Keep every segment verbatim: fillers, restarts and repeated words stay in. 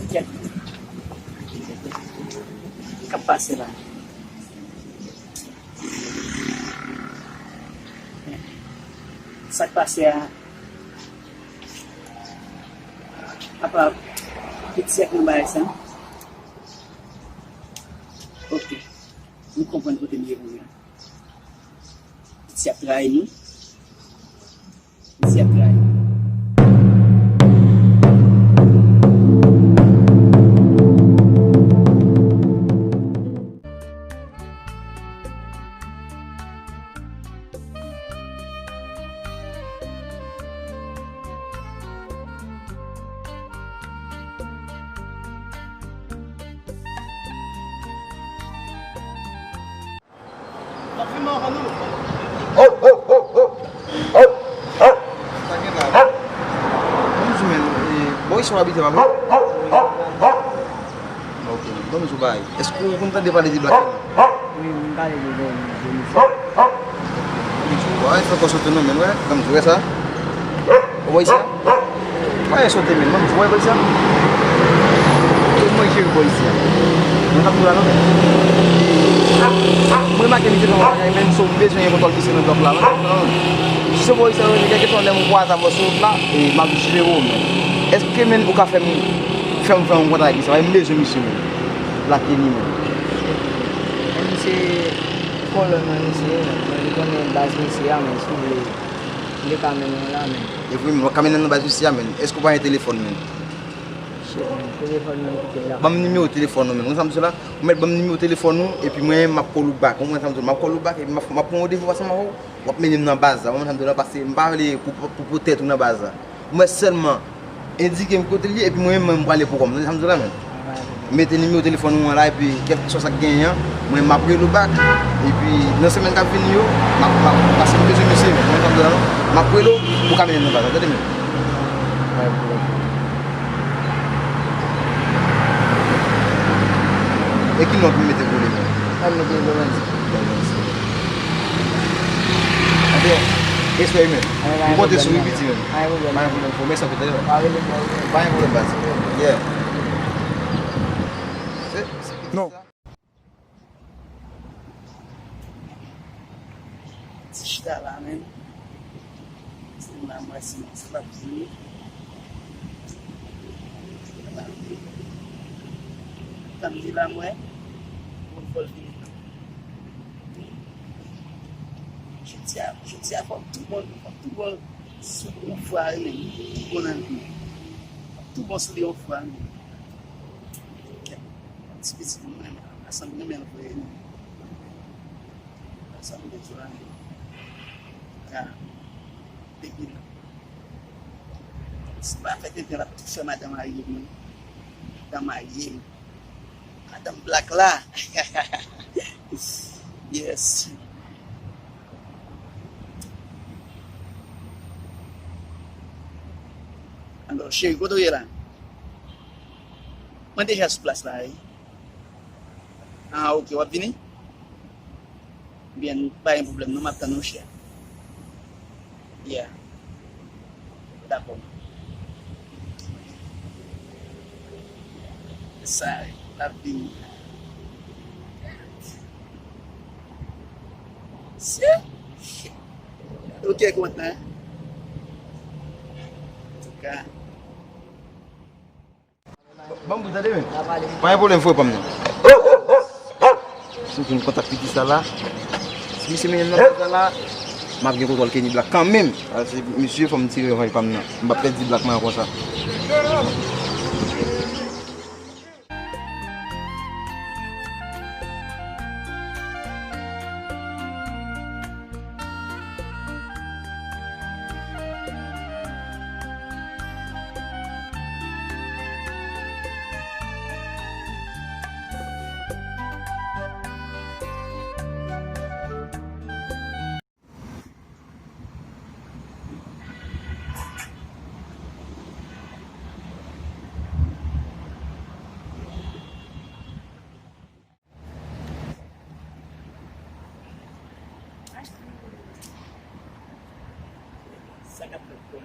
Kèt. K ap pase la? Sa k pase a? Apa, tout sèk nan bagay sa? Ok. M konprann kote m ye kounye a. Misye ap trayi nou. Misye ap trayi nou. Sa gen la? Bonjou, men, e, bò isi w abite, pa vre? Ok, ban m di w bagay. Èske w konn tande pale de Black Kenny? Wi, m pale de, de, de misye. Bon, e fè kò sou tou non, men, wè, ban m di w, wè sa? Ou wè isi a? Pa gen sote, men, ban m di w, wè bò isi a? Tout moun ki bò isi a. Mwen t ap di w la, non, men. Mwen remake misye fè yon bagay, men, so m bezwen yon kontwòl misye nan blòk la, non, non, non. Si se bò isi a, kèlkeswa lè m kwaze avè w sou wout la, e, m ap jere w, men. Èske, men, ou ka fè m, fè m fè yon kontak avèk misye? Paske m bezwen misye, men. Black Kenny, men. Bon, misye, kolòn mwen, misye, men, li konnen baz misye a, men, si w vle, m te ka mennen w la, men. E vre, men, w ka mennen m nan baz misye a, men. Èske w pa gen telefòn, men? Shit, men, telefòn mwen kite la. Ban m nimewo telefòn ou, men. Ou konn sa m di w la? Ou mèt ban m nimewo telefòn ou, epi mwen, m ap call ou back. Ou konprann sa m di w la? M ap call ou back, epi m ap, m ap pran randevou ansanm avè w. W ap mennen m nan baz la, ou konprann sa m di w la, paske m pa vle pou, pou, pou pwotèt ou nan baz la. Ou mèt sèlman endike m kote l ye, epi mwen menm, mwen prale pou kò m. Ou konprann sa m di w la, men? Mete nimewo telefòn ou an la, epi kèlkeswa sa k genyen an, mwen, m ap rele w back. Epi, nan semèn k ap vini yo, m ap, m ap, paske m bezwen misye, men, ou konprann sa m di w la, non? M ap rele w, pou w ka mennen m nan baz la, tande, men? E ki non pou m mete pou li, men? Sa m mete Lorenzo. Lorenzo. Ebyen, respè, men. M konte sou ou, piti, men. Pa gen pwoblèm. Pa gen pwoblèm, frè. Mèsi anpil, tande. Pa gen pwoblèm, baz. Yeah. Se, se piti sa. Ti chita la, men. Se la, mwen, se, se pa pou nou. Tann li la, mwen. Bon, fò l vini. Jodi a, jodi a, fò tout bon, fò tout bon sou yon fwa, men. Tout bon nan vi. Fò tout bon sou li yon fwa, men. Ti pitit mwen, asanm mwen, men, vre, non. Sa m te di w la, men. Ka debil. Si pa fè tenten l ap tou fè madan marye m. Madan marye m. Madan Black la. Yes. Alò, cheri, kote w ye la? Mwen deja sou plas la, wi. Ah, ok, w ap vini? Byen, pa gen pwoblèm, non, m ap tann ou, chè. Yeah. Dakò. Sa, l ap vini. Se. Ok, kontan. Antouka. Ban m bout tande, men. Pa gen pwoblèm, frè pa m nan. Si m fin kontak piti sa la, si misye mennen m nan baz la, m ap gen kontwòl Kenny Black kanmenm. Paske misye, fò m tire revanj pa m nan. M p ap pèdi Black mwen konsa. Sa k ap fèt kòm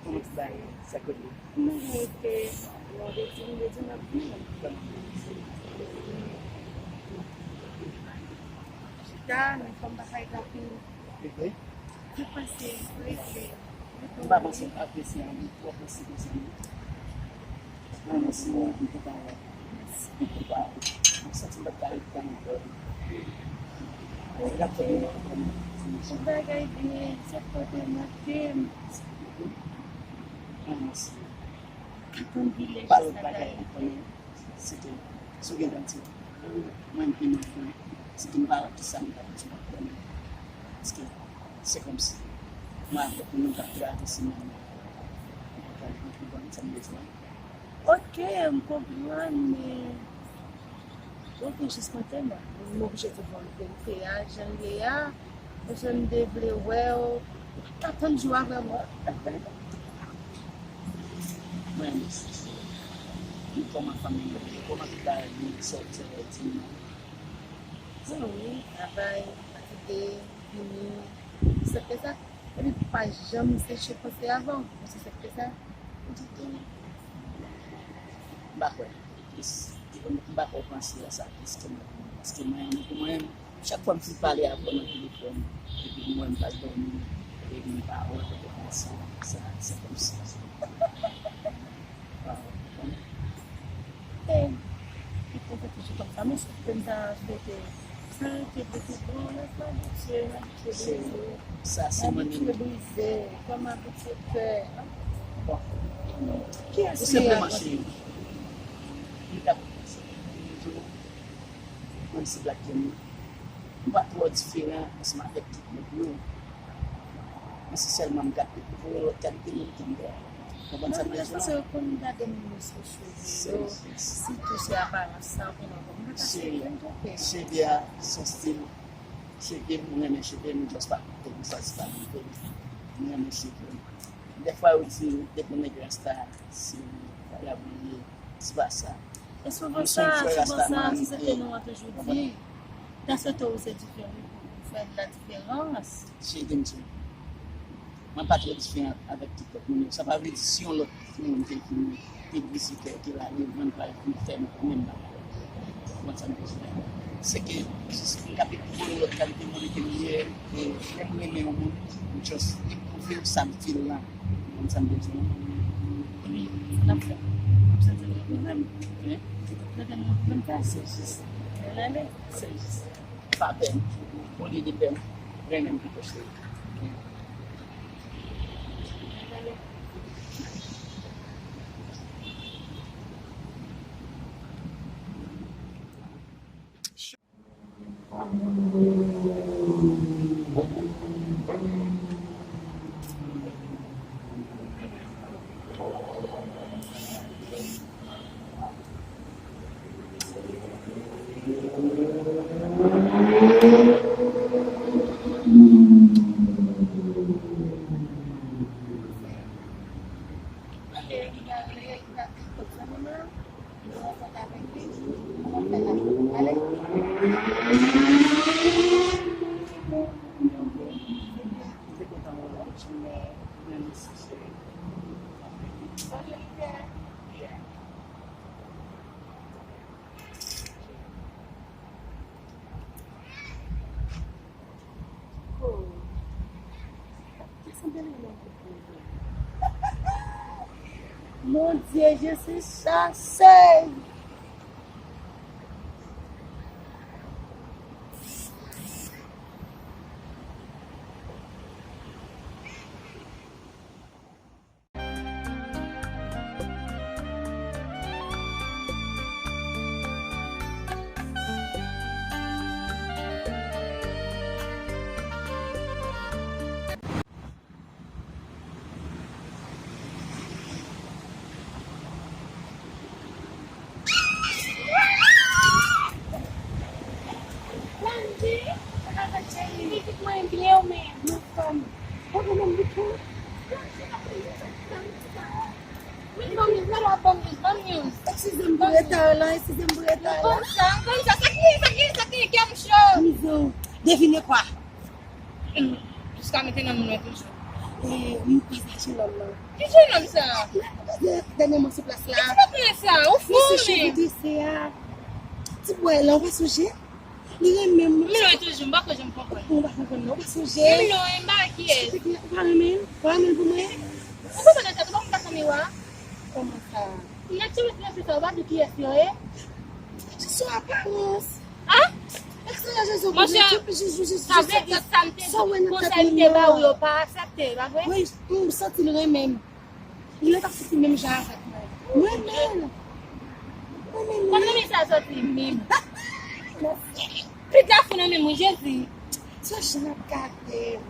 bon, Bay, sa kote. Mwen rete, mwen rete, mwen rete nan vi. Chita, men kòm bagay la fin. Sa pase, regle. M pa panse m apresye anvi twò panse konsa non. Mwen mèsi, mwen kontan wè. Mèsi. Mwen santi m pa t ka ret tann ankò. Mwen ap fè yon bagay byen, se kote manke m. Mwen mèsi. Tann vile jis la bagay. Se ke, si w gen granti, mwen, m te nan fon, si ke m pa wè kisa m t ap di w ankò, men, paske se kòmsi, mwen avèk ou, nou t ap travèse menm, nou t ap travèse menm, sa m bezwen. Ok, m konprann, men, ok, jis mwen tèlman, m oblije di w verite a, jan l ye a, paske m te vle wè w, m pa t atann jou a vrèman. Mwen, m kòman fanmi yo ye? Kòman tout bagay ye? Sa w di, sa w di non? Bon, wi, travay, fatige, vini, se sa. Epi pa janm seche panse avan, ou se sa ki fè sa? Ou di tou. M pa kwè. M pa kwè w panse a sa plis ke mwen. Paske mwen, pou mwen, chak fwa m fin pale avè w nan telefòn, epi mwen m pa dòmi, epi m pa wè w, m te panse sa, se kòmsi. E, li poze toujou konsa, men se ke m ta swete sa rete pou tout bon, lè sa abitye, m abitye brize. Sa, se mwen menm. M abitye brize, kò m abitye pè. Bon. Kiyès li ye avan? Tou senpleman, cheri. Li t ap panse. Menm si Black Ken, m pa twò diferan ansanm avèk tout moun yo. Men se sèlman m ka dekouvri yon lòt kalite moun ki m ye. Konprann sa m vle di w la? Mwen panse yo konn gade moun yo sou cheve yo, sitou se aparans sa, ou konn ankò. M pa ka se, se, m twonpe. Cheve a, se yon stil. Cheve m, mwen renmen cheve m, m just pa koupe, m chwazi pa koupe. Mwen renmen cheve m. Dèfwa yo di, depi w nèg rasta, se vagabon li ye, se pa sa. E souvan sa, souvan sa, se sa ke nou an toujou di. Ta swete w se diferan pou fè la diferans. Cheri, m di w, mwen pa twò diferan avèk tout lòt moun yo. Sa pa vle di si yon lòt moun te vini, te brize kè, te lage, mwen pa vin fè menm bagay. Ou konprann sa m vle di la? Se ke jis m ka dekouvri yon lòt kalite moun ke m ye, e lè m renmen yon moun, m just dekouvri sa m feel la. Ou konprann sa m vle di la? Sa n ap fè? N ap santi nou menm. Hein? Tande nou menm fè. Se jis. Lè n ale. Se jis. Pa pè m. Olye de pè m, renmen m pito, cheri. Mon Dieu, je suis chassée. Eskize m pou reta la, eskize m pou reta la. Devine kwa? Jiska mentnan m wè toujou. E, m pase jenòm nan. Ki jenòm sa? Dènyèman sou plas la. Ki patnè sa? Ou fou, men. Mesye cheve trese a. Ti bòy la, ou pa sonje? Li renmen m. M lwen toujou, m pa ko janm konprann. Ou pa konprann, non, ou pa sonje? M lwen, m pa kiyès. Ou pa renmen l? Ou pa renmen l pou mwen? Ou konprann sa, ou pa konn sa miwa? Kòman sa? Nèg cheve trese sa, ou pa di kiyès yo ye? Jis yon aparans. An? Monchè, sa vle di sa m te di w, konsèy m te ba w yo pa aksepte, pa vre? Wi, m santi l renmen m. Li t ap soti menm jan avèk mwen. Mwen menm. Mwen menm. Kòman mesaj soti menm? Pit la fou nan menm wi, Jezi. Se jan l ap gade m.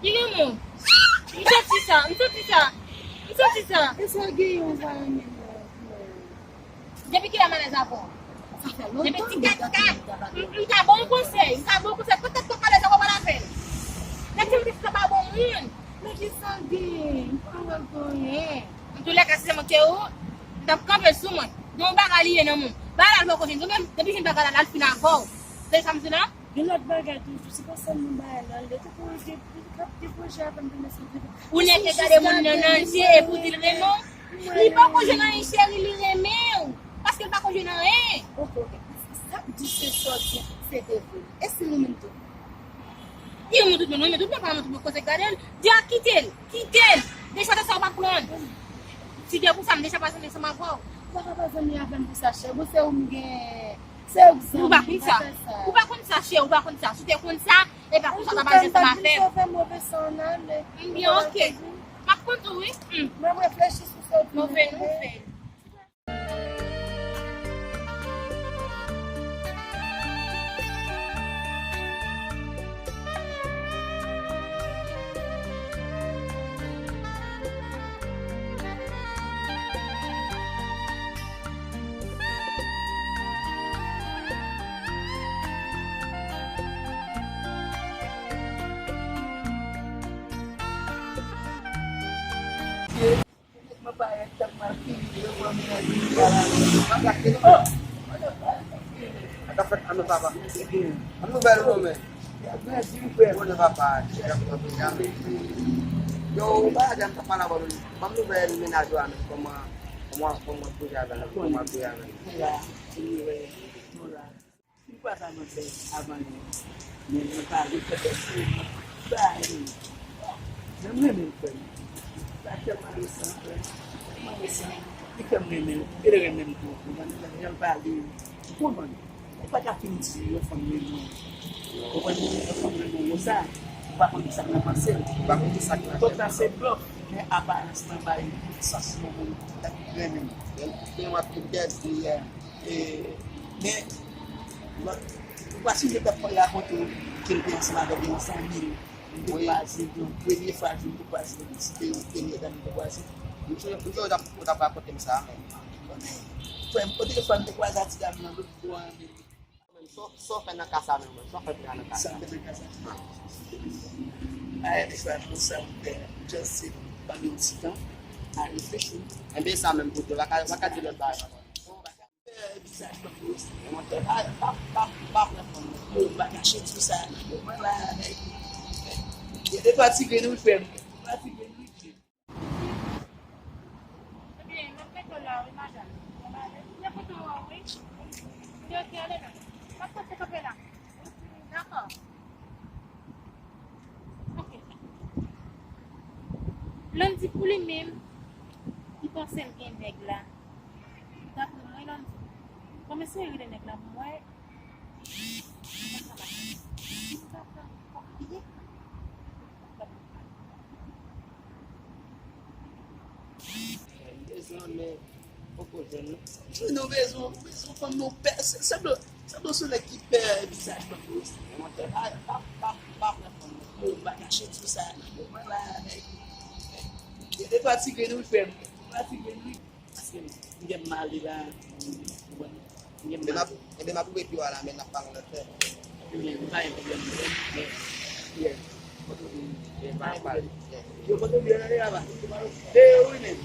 Li renmen w. M santi sa, m santi sa. M santi sa. E sa gen yon va renmen mwen. Depi kilè m alèz avè w? Sa fè lontan. Depi ti kat kat. M, m ka ba w konsèy. M ka ba w konsèy. Petèt ke w pa alèz avè l, w pa alèz avè l. Nèg ki di sa pa bon moun. Men ki sa gen? M pa wè l gen anyen. Antoulèka, si se mwen ki te ou, m t ap kanpe l sou mwen. Gen yon bagay li ye nan moun. Bagay la l poko jwenn. Depi, depi jwenn bagay la, l al fin avè w. Se sa m di la? Gen lòt bagay toujou, se pa sèlman bagay la, lè tou pou gen, gen, gen pwojè avè m, gen mesaj. Ou nèk te gade moun nan nan je epi w di l renmen w? Li poko jwenn anyen, cheri, li renmen w. Paske l pako jwenn anyen. Ok, ok. Sa k di se sòsyè, se devwe. E si nou menm tou? Li renmen tout moun, renmen tout moun, pa renmen tout moun, koze gade l. Di a kite l, kite l. Deja de sa w pa pran. Si de pou sa, m deja pa zanmi ansanm avè w. Ou pa ka pa zanmi avè m pou sa, chè. Bon, se ou m gen. Se ou k zanmi, ou pa konn sa. Ou pa konn sa, chè, ou pa konn sa. Si w te konn sa, e pa konsa w t ap al ansanm avè m. Antouka, m pa di m sove move san nan, men. Byen, ok. M ap konn tou, wi. M ap reflechi sou sa w di. Nou fè, nou fè. Mwen parèt tèlman fini, yo pran m nan bil la. Oh! Sa k ap fèt, ann papa? Ban m nouvèl ou non, men. Bon, papa, yo, ou pa janm t ap pale avè m. Ban m nouvèl mennaj ou a, men. Kòman, kòman, kòman pwojè a, kòman pwojè a? Nou la, nou la. M kwaze avè l avan yè. Men mwen pa vle fè pèsonn ba li. Men m renmen l, frè m. Sa tèlman resan, frè m. Tèlman resan. Li fè m renmen l. E li renmen m tou. Ou konprann? Jan l pale. Ou konprann? Ou pa ka fin di yon fanm renmen w. Ou konprann? Yon fanm renmen w konsa. Ou pa konn kisa k nan panse l. Ou pa konn kisa k nan tèt li. Tout sa se blòf. Men aparans lan bay santiman pou l ta renmen w. Tèlman ki bèl, yeah. E, men, lòt, ou pa sonje lòt fwa l rakonte w ke l te ansanm avèk yon zanmi l. M te kwaze l, premye fwa m te kwaze l, se te yon premye dam m te kwaze. M sonje, m sonje w t ap, w t ap rakonte m sa, men. Frè m, kote fwa m te kwaze a ti dam nan lòt bò a, men. Sa w, sa w fè nan ka sa menm, sa w fè nan ka sa? Sa m fè nan ka sa? Ayè, m chwazi konsa, m fè just se ban m yon ti tan a reflechi. Enben, sa menm pou di, w pa ka, w pa ka di lòt bagay ankò. Fè vizaj tankou sa. Monchè, pa, pa, pa, pa pran fanm nan. Yo, m pa kache di sa. Mwen la, nèg. Gen de twa ti grenn wi, frè m. Twa ti grenn wi. Ebyen, m ap mete w la wi, madanm. Ebyen, kote w wi. Ebyen, ok, ale non. M ap pase kanpe la. Dakò. Ok. Landy pou li menm, li panse l gen nèg la. Dapre mwen, Landy, kòmanse rele nèg la, mwen, Bezwen, men poko jwenn non. Jwenn ou bezwen, ou bezwen fanm non pè, se, se dlo, se dlo sou nèg ki pè vizaj fanm yo. Mwen pa, pa, pa, pa pran fanm non. Mwen pa kache di sa. Mwen la, nèg. Gen de twa ti grenn wi, frè m. Twa ti grenn wi. Paske m gen m ale la, ou konprann? M gen m ale. Ebyen, m ap, ebyen, m ap louvri pye w a la, men n ap pale lòt lè. Ebyen, m pa gen pwoblèm, men, men, yeah. Kote w vin, men pa gen pwoblèm. Yo, kote w vin, ale la, ba. E, wi, men.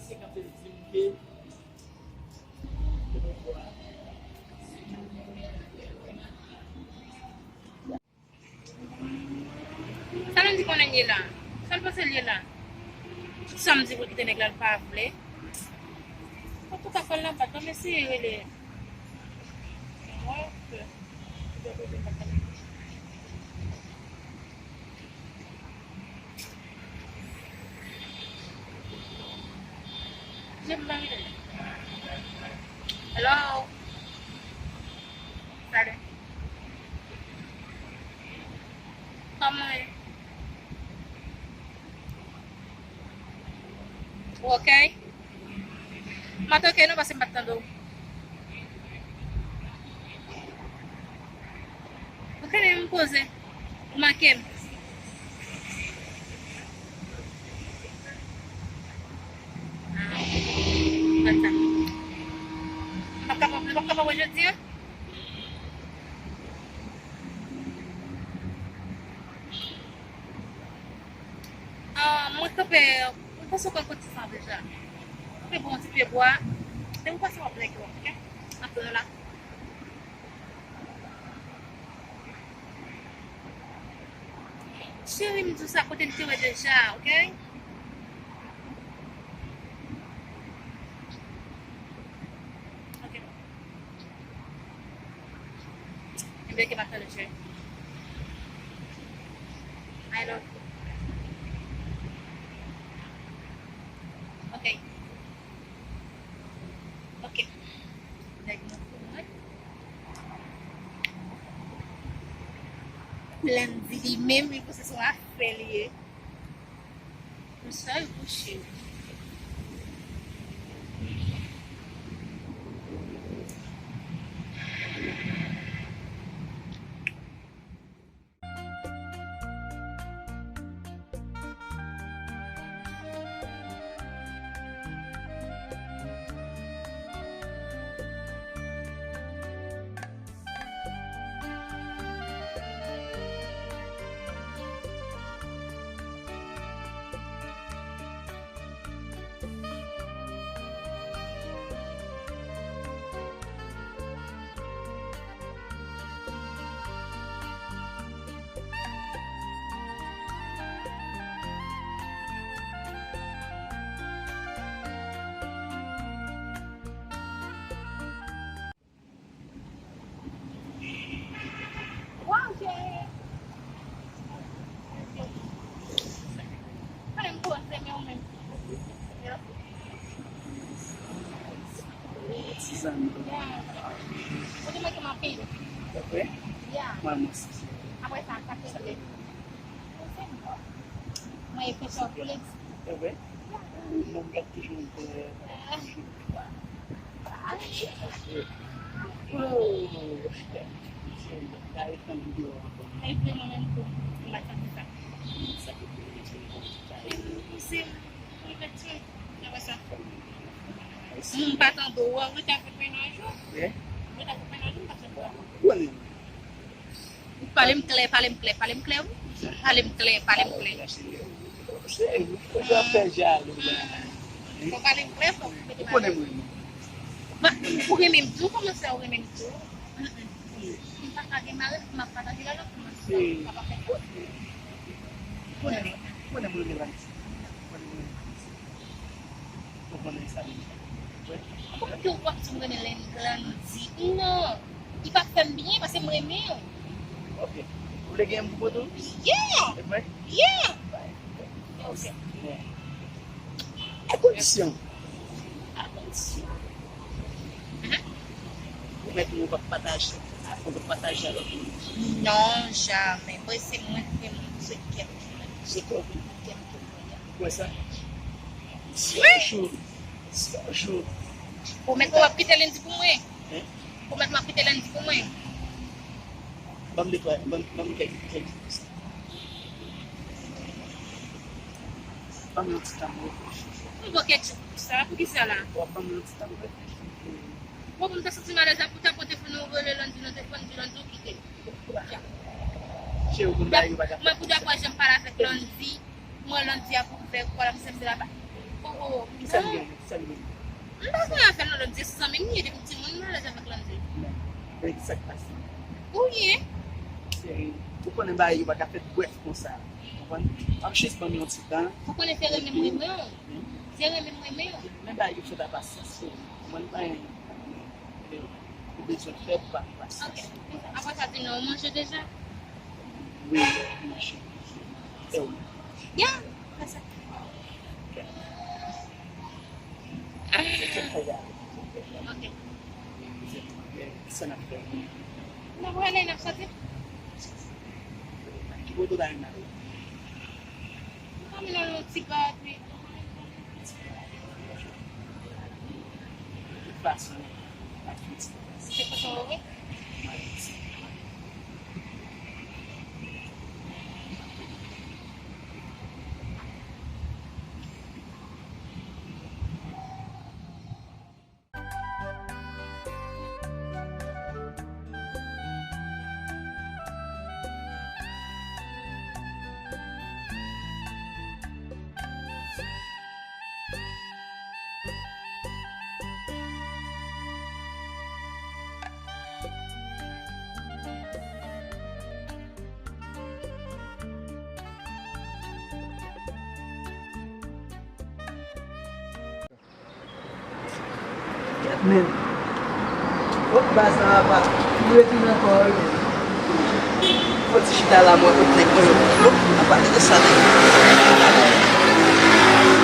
Se kanpe di m ke, se konpò a. Li konnen l ye la. Sa l panse l ye la? Tout sa m di pou l kite nèg la, l pa vle. Antouka, fò l nan bat la, m eseye rele. Hello. Salut. Kòman w ye? Ou ok? M pa t ok non, paske m pa t tande w. Ok, men m poze. Ou manke m. Ah, konsa. M p ap kapab, m p ap kapab wè jodi a. Ah, mwen kanpe, mwen panse w konn kote sa deja. Kanpe bò yon ti pye bwa. Depi w pase w ap like, ok? Antre la. Cheri, m di w sa kote m te wè deja, ok? Ok. Ebyen, ke m ap tande, cheri. I love you. Ok. Ok. Nèg mwen pou mwen. Landy li menm, li panse se yon afè li ye. Yon sèl bouche. Waw, cheri. Mwen menm poze men ou menm. Ti zanmi. Ou te manke m anpil. Apre? Ya. Mwen, mwen osi, cheri. Apre sa, sa te vle. Mwen e pechè pou ledi. E vre? Mwen gad toujou vre. E vre, mwen menm tou. Mwen pa santi sa. Se, mwen pechè. Nan wè sa. M pa tande w, ou rete avèk mwen nan jou. Ou rete avèk mwen nan jou, m pa tande w. Pale m klè, pale m klè, pale m klè, wi. Pale m klè, pale m klè. Fò pale m klè, fò mete pale. Ou renmen m tou, kòman fè ou renmen m tou? M pa ka demare, m ap pataje la, lòt kòman sa, sa pa fè. Konnen, konnen m renmen Landy. Konnen m renmen Landy. Ou konnen sa deja. Wi. Kòman ke w ap di m renmen Landy? Non. Li p ap fè m byen paske m renmen w. Ok. Ou vle gen m pou kont ou? Yeah! E vre? Yeah! Ok. A kondisyon. A kondisyon. Ou mèt ou p ap pataje. Ou p ap pataje avèk moun. Non, jamè. Mwen, se mwen ki gen moun, se kè m ki mwen. Se kè w ki mwen. Kè m ki mwen. Ou wè sa? Wi! Sè jou. Sè jou. Ou mèt ou ap kite Landy pou mwen? Hein? Ou mèt m ap kite Landy pou mwen? Ban m de twa, ban m, ban m kèk, kèk jou konsa. Ban m yon ti tan m reflechi. M pran kèk jou pou sa, poukisa la? W ap ban m yon ti tan m reflechi. Bon, pou m ta santi m alèz la, pou ta pran telefòn nan, ou rele Landy nan telefòn, di Landy ou kite. Cheri, ou konn bagay yo pa ka fèt konsa. Mwen, pou de fwa, janm pale avèk Landy. Mwen, Landy ap ouvè kò l ap sèvi la. Oh, oh. Kisa l gen? Kisa l gen? M pa gen afè non, Landy se zanmi m ye depi m timoun, m alèz avèk Landy. Men, men kisa k pase? Ou ye? Cheri, Ou konnen bagay yo pa ka fèt brèf konsa. Konprann? W ap jis ban m yon ti tan. Ou konnen se renmen m renmen w. Se renmen m renmen w. Men bagay yo fèt a pasyans. Ou konprann? Bagay yo, ou bezwen fè pou pa gen pasyans. Ok. Apre sa, di non, ou manje deja? Wi, m manje. E ou? Ya, fè sa. Ok. Ah. Ok. Sa n ap fè? N ap rele, n ap soti. Ki kote w ta renmen ale? M ta renmen al yon ti gade. De tout fason, n ap fè ti. Se kote w ye? M al isit. Gad men. Hop, baz la apa. Li retounen ankò wi men. Fò ti chita la mwen kot nèg mwen yo. Hop, apa de sa nèg.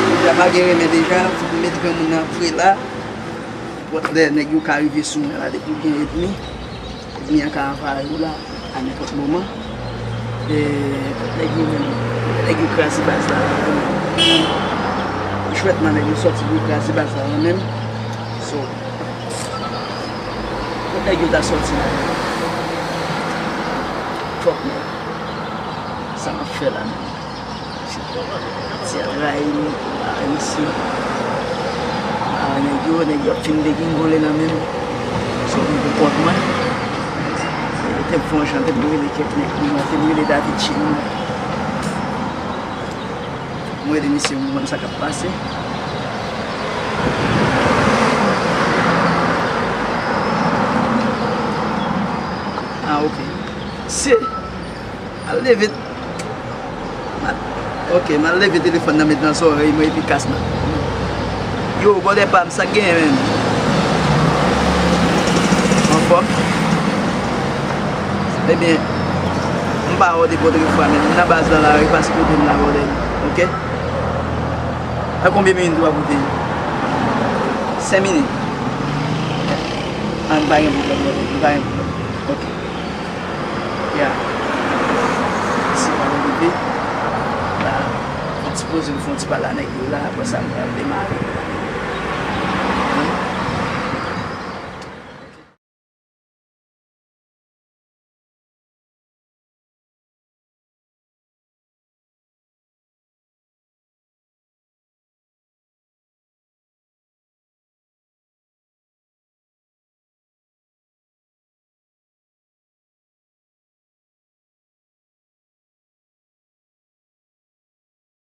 Deja pa gen renmen deja, fòk nou met granmoun nan pre la. Nenpòt lè nèg yo ka rive sou mwen la depi w gen ènmi. Ènmi an ka anvayi w la a nenpòt moman. E, nèg yo menm, nèg yo kraze baz la. Jwèt nan nèg yo sòti pou yo kraze baz la menm. So, kot nèg yo ta sòti la? Fòk mwen. Sa m ap fè la menm? Ti a trayi m, pa reyisi. Ah, nèg yo, nèg yo ap fin degingole nan men m. So, m pou kont mwen. Te m fè yon jan, te m rele kèk nèg pou mwen, te m rele David Chimou. M rele misye, m konn sa k ap pase. Ah, ok. Se Al leve. M al, ok, m al leve telefòn nan met nan zòrèy mwen epi kas mwen. Yo, bòdè pa m, sa k genyen menm? Anfòm? Ebyen, m pa wè w depi otrefwa menm. M nan baz lan la, repase kote m la, bòdè. Ok? Nan konbyen minit ou ap rive? Senk minit. An, pa gen pwoblèm, bòdè. Pa gen pwoblèm. Ok. Ya. Si w pa rive, la, fè ti poze m, fè yon ti pale a nèg yo la, apre sa, m pral demare.